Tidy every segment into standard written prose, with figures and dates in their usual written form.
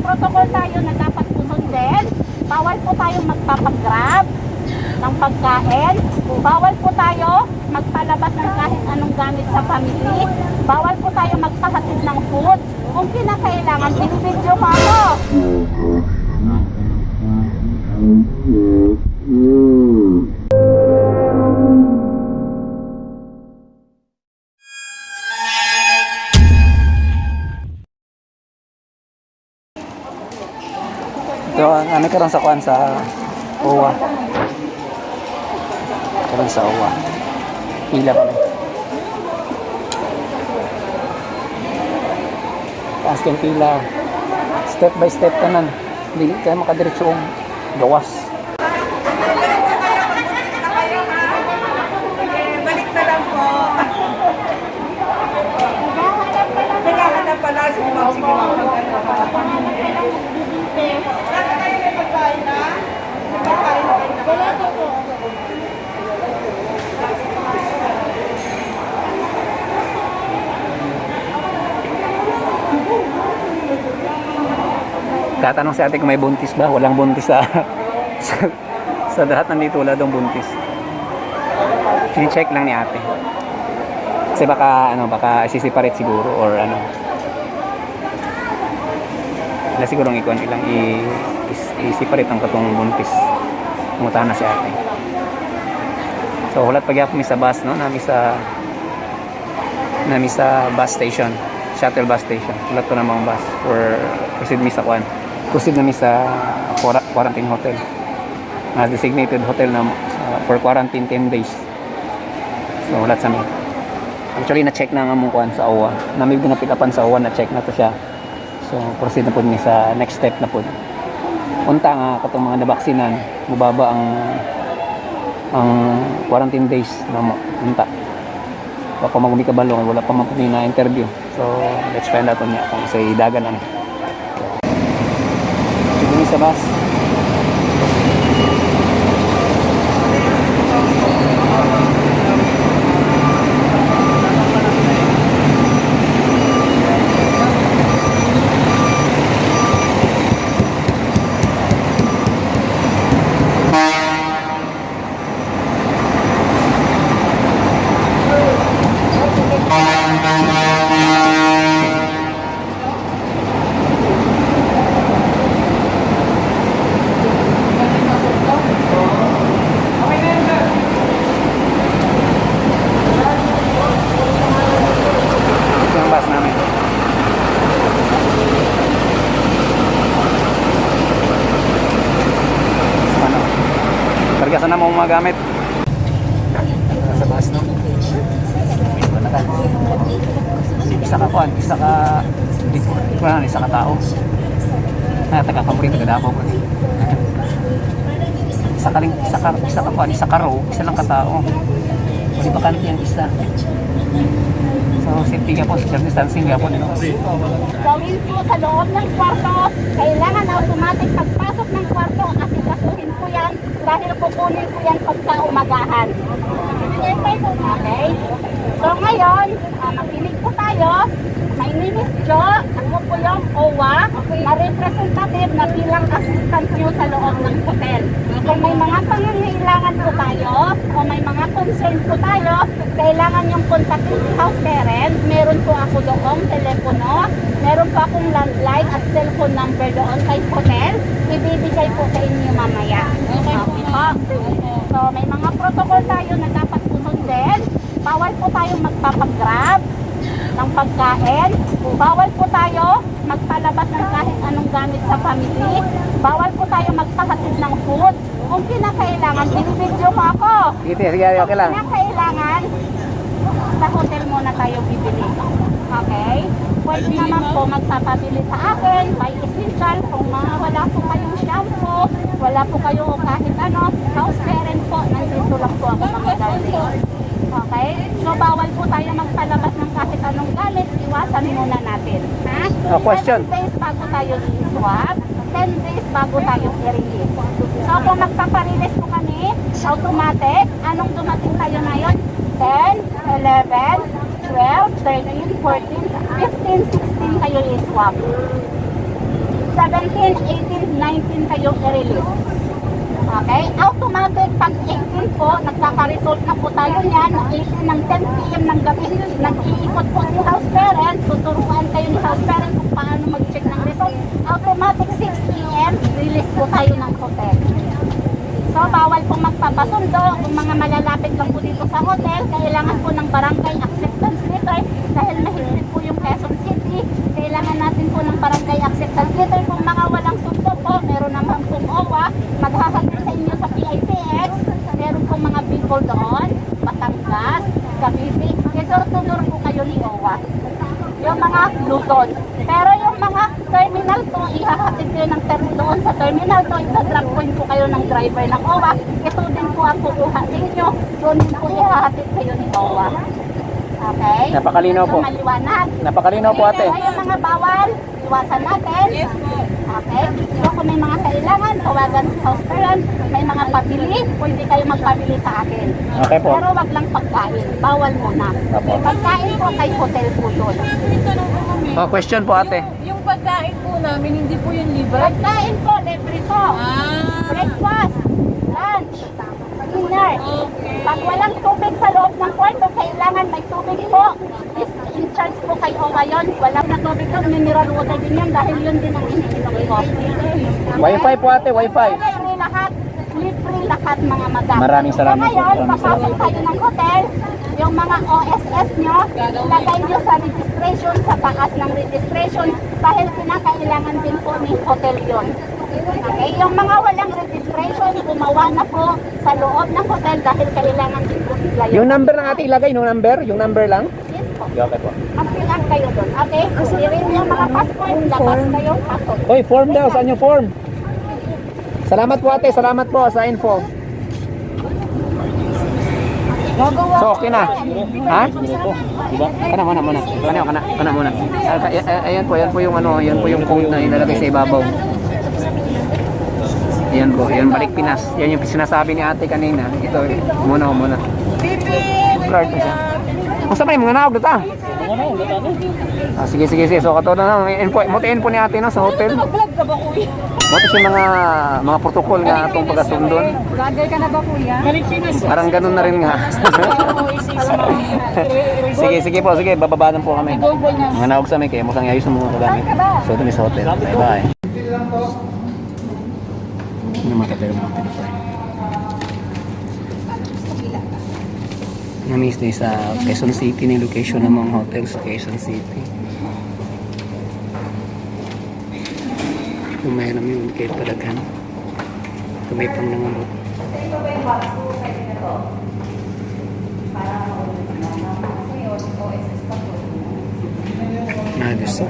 protocol tayo na dapat sundin. Bawal po tayong magpapagrab ng pagkain. Bawal po tayo magpalabas ng kahit anong gamit sa family. Bawal po tayo magpahatid ng food. Kung kinakailangan, binibidyo mo ako. So, ano karon sa kuan sa OWA. Karon sa OWA. Pila pa. Taas kang pila. Step by step tanan. Dili ka makadiretso ang gawas. Balik na lang po. Naghahanap pala. Sige ma'am, sige ma'am. Tatanong si ate kung may buntis ba? Walang buntis sa lahat nandito wala daw buntis. Fini-check lang ni ate. Kasi baka isi-separate siguro or ano. Wala sigurong ikuan ilang i-separate ang katong buntis. Pumutahan na si ate. So hulat pagyapon mi sa bus no, nami sa bus station, shuttle bus station. Hulat ko na mga bus for proceed mi sa kuan. Proceed na mi sa quarantine hotel. Na designated hotel na for quarantine 10 days. So hulat sa mi. Actually na-check na nga mong kuan sa OWA. Na may ginapilapan sa OWA, na-check na to siya. So proceed na po mi sa next step na po. Unta nga katong mga nabaksinan, mababa ang quarantine days na unta. Baka magumi kabalo, wala pa man po na interview. So let's find out niya kung sa idagan ano. Sige sa bus. Karga sana mo magamit. Sa bus no. Isa ka kuan, isa ka tao. Na taga paborito kada ako. Isa ka row, isa lang ka tao. Di ba kanti ang isa. So safety nga po, social distancing nga po no. Gawin po sa loob ng kwarto. Kailangan automatic pagpasok ng kwarto. Asikasuhin po yan dahil kukunin ko yan pagka umagahan. Okay? So ngayon, makinig po tayo. My name is Jo. Ako po yung OWA na representative na bilang assistant nyo sa loob ng hotel. Kung may mga pangangailangan po tayo o may mga concern po tayo, kailangan yung kontakin si house parent. Meron po ako doong telepono. Meron po akong landline at cellphone number doon kay hotel. Ibibigay po sa inyo mamaya. Okay po. So may mga protocol tayo na dapat sundin. Bawal po tayong magpapagrab ng pagkain. Bawal po tayo magpalabas ng kahit anong gamit sa family. Bawal po tayo magpahatid ng food. Kung kinakailangan, binibidyo mo ako. Sige, okay lang. Kung kinakailangan, sa hotel muna tayo bibili. Okay? Pwede naman po magpapabili sa akin, by essential, kung wala po kayong shampoo, wala po kayo kahit ano, house parent po, nandito lang po ako mga darling. Okay? So, bawal po tayo magpalabas ng kahit anong gamit, iwasan muna natin. Ha? Question. 7 days bago tayo i-swab, 10 days bago tayo i-release. So, kung magpaparelease po kami, automatic, anong dumating tayo ngayon? 10, 11, 12, 13, 14, 15, 16 kayo i-swab. 17, 18, 19 kayo i-release. Okay? Automatic, pag 18 po, nagkaka-result na po tayo niyan. 18 ng 10 p.m. ng gabi, nag-iikot po si house parent. Tuturuan kayo ni house parent kung paano mag-check ng result. Automatic 6 p.m. release po tayo ng hotel. So, bawal po magpapasundo. Kung mga malalapit lang po dito sa hotel, kailangan po ng barangay acceptance letter dahil mahigpit po yung Quezon City. Kailangan natin po ng barangay acceptance letter. Kung mga walang sundo po, meron naman pong OWA, maghahatid sa inyo sa PITX. Meron pong mga people doon, Batangas, Cavite. Idor-to-door po kayo ni OWA. Yung mga Luzon. Pero yung mga terminal to, ihahatid kayo ng doon sa terminal to, ita-drop point po kayo ng driver ng OWA. Ito din po ang kukuha sa inyo. Doon din po ihahatid kayo ni OWA. Okay? Napakalinaw po. Maliwanag. Napakalinaw po ate. Pero yung mga bawal, iwasan natin. Yes po. Okay? So kung may mga kailangan, tawagan si house parent. May mga pabili, pwede kayo magpabili sa akin. Okay po. Pero wag lang pagkain. Bawal muna. Opo. Pagkain po kay hotel po yun. May tanong po kami. Oh, question po ate. Yung pagkain po namin, hindi po yung libre. Pagkain po, libre po. Breakfast, lunch, dinner. Okay. Pag walang tubig sa loob ng kwarto, kailangan may tubig po. In charge po kay OWA yun. Walang na tubig doon, mineral water din yun dahil yun din ang iniinom ko. Wi-Fi po ate, Wi-Fi. Libre lahat, libre lahat mga madam. Maraming salamat So po. ngayon, Maraming papasok salamat. kayo ng hotel, yung mga OSS nyo, ilagay nyo sa registration, sa taas ng registration, dahil kinakailangan din po ni hotel yun. Okay, yung mga walang registration, gumawa na po sa loob ng hotel dahil kailangan din po nila yun. Yung number lang ate ilagay, yung number lang. Yes po. Okay po. Mag-fill kayo doon. Okay? Kulirin yung mga passport, labas kayo, pasok. Hoy, form daw, saan yung form? Salamat po ate, salamat po sa info. So okay na. Ha? Kana muna. Kana muna. Ayan po yung ano, yan po yung code na ilalagay sa ibabaw. Yan po, yan balik Pinas. Yan yung sinasabi ni ate kanina. Ito, muna. Card na siya. Masa may mga naog dito ah? Sige. So kato na mutiin po ni ate no sa hotel. Mag-vlog ka ba, kuya? Moto siya mga protocol nga atong pagkasundon. Vlogger ka na ba, kuya? Parang ganun na rin nga. sige po, bababanan po kami. Mga naog sa may kayo, musang ayos ng mga kagamit. So ito sa hotel. Bye. Ano makatay mo natin ito? Namis na sa Quezon City na location ng mga hotel sa Quezon City. Mayroon yung kayo talagan. Tumipang naman po. Gusto.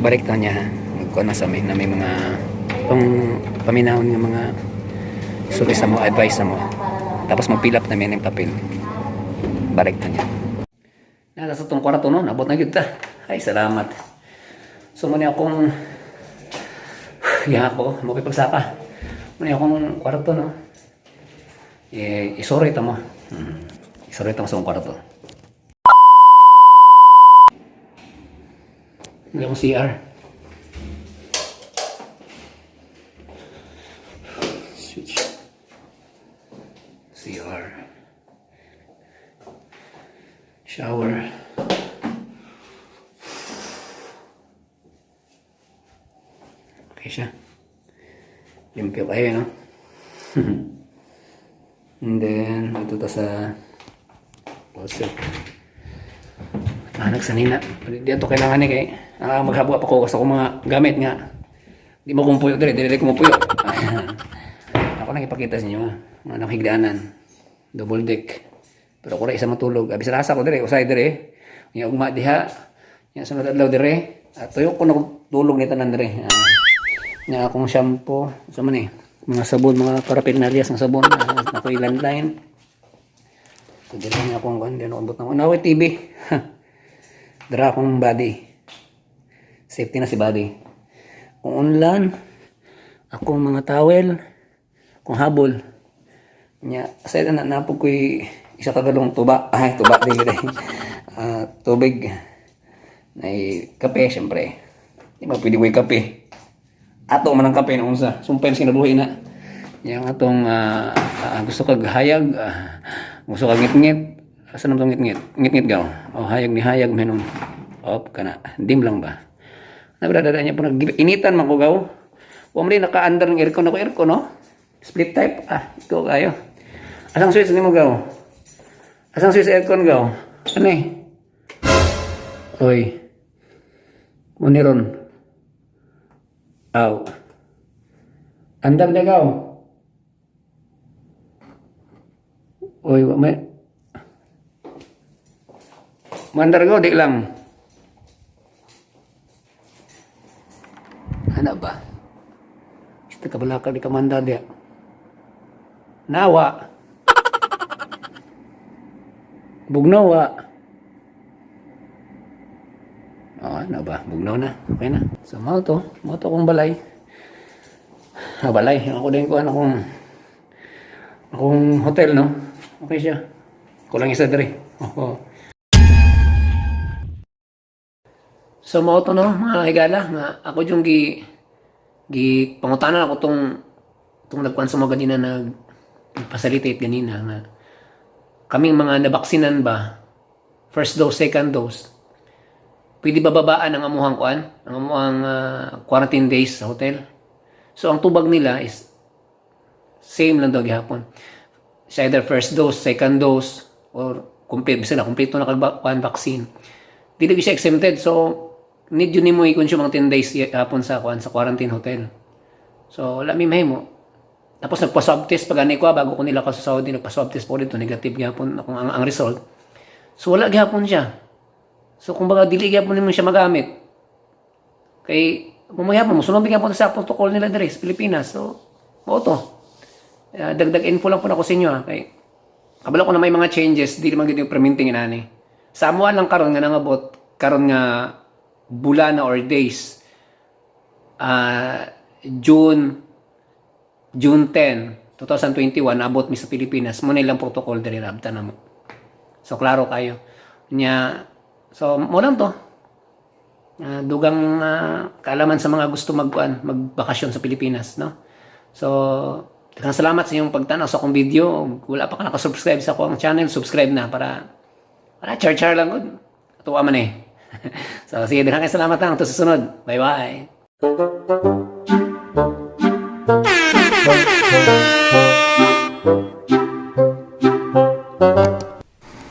Balik ta niya. Magkuha na sa may mga paminahon ng mga sulit sa mo, advice sa mo. Tapos mag-fill up namin ng papel. Balik na niya. Nasa itong kwarto no, nabot na kita. Ay, salamat. So, muna akong ako, makipagsaka. Muna akong kwarto no. Isorry mo. Isorry mo sa akong kwarto. Hindi akong CR. Switch. CR. Shower. Okay siya. Limpyo kayo, no? And then, ito ta sa closet. Nagsanina. Dito kailangan ni kay maghabuha pa ko sa akong mga gamit nga. Di mo kumpuyo dire ko mapuyo. Ako nang ipakita sa inyo mga nakahigdaanan. Double deck. Pero ko ra isa matulog. Abi sa rasa ko dire, usay dire. Nya ugma diha. Nya sunod adlaw dire. At tuyo ko nagtulog ni tanan dire. Nya akong shampoo, sa man eh. Mga sabon, mga paraphernalias ng sabon, ako landline. So dire niya akong kan, di ako abot na. Naway TV. Dara akong body. Safety na si body. Kung unlan, akong mga towel, kung habol. Nya, aside na napog ko'y isa ka galong tuba. Ay, tuba dili day. Tubig. Nay kape syempre. Di ba pwede way kape? Ato man ang kape na unsa. Sumpay sinabuhi na. Yang atong gusto kag hayag, gusto kag ngit-ngit. Asa naman ngit-ngit? Ngit-ngit gaw. O hayag ni hayag menon. Op kana. Dim lang ba? Nabradada niya po initan man ko gaw. Wa man naka-under ng aircon ako no. Split type. Ito kayo. Asang switch nimo gaw? Asang switch aircon gaw? Ano eh? Oy. Muniron. Aw. Andar na gaw. Oy, may mandar gaw di lang. Ano ba? Ito kabalaka di kamandar dia. Nawa. Bugnawa. Ano ba? Bugnaw na. Okay na. So, mo to kong balay. Balay. Ako din ko akong hotel, no? Okay siya. Kulang isa diri. Oo. So, mo to, no? Mga higala. Ako yung pangutanan ako tong nagkuhan sa mga ganina nag-facilitate ganina nga kaming mga nabaksinan ba, first dose, second dose, pwede bababaan ang amuhang kuan, ang amuhang quarantine days sa hotel. So, ang tubag nila is same lang daw gihapon. It's either first dose, second dose, or complete na kag vaccine. Dili siya exempted. So, need yun mo i-consume ang 10 days hapon sa quarantine hotel. So, wala may mahimo. Tapos nagpa-swab test pag ani ko bago ko nila ka sa Saudi, nagpa-swab test po dito, negative gyapon ang result. So wala gyapon siya. So kumbaga dili gyapon nimo siya magamit. Kay mamaya pa mosunod gyapon sa protocol nila diri sa Pilipinas. So mo to. Dagdag info lang po ako sa inyo kay kabalo ko na may mga changes, dili man gid yung permitting inani. Sa amuan lang karon nga nangabot, karon nga bulan or days. June 10, 2021, abot mi sa Pilipinas. Muna ilang protocol diri rabta na mo. So, klaro kayo. So, mo lang to. Dugang kaalaman sa mga gusto magbakasyon sa Pilipinas. No? So, daghang salamat sa inyong pagtanaw sa akong video. Wala pa ka nakasubscribe sa akong channel, subscribe na para char-char lang. Good. Tuwa man eh. So, sige, daghang salamat lang. Ito sa sunod. Bye-bye.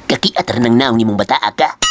Kaki atar ng naong ni mong bata ka.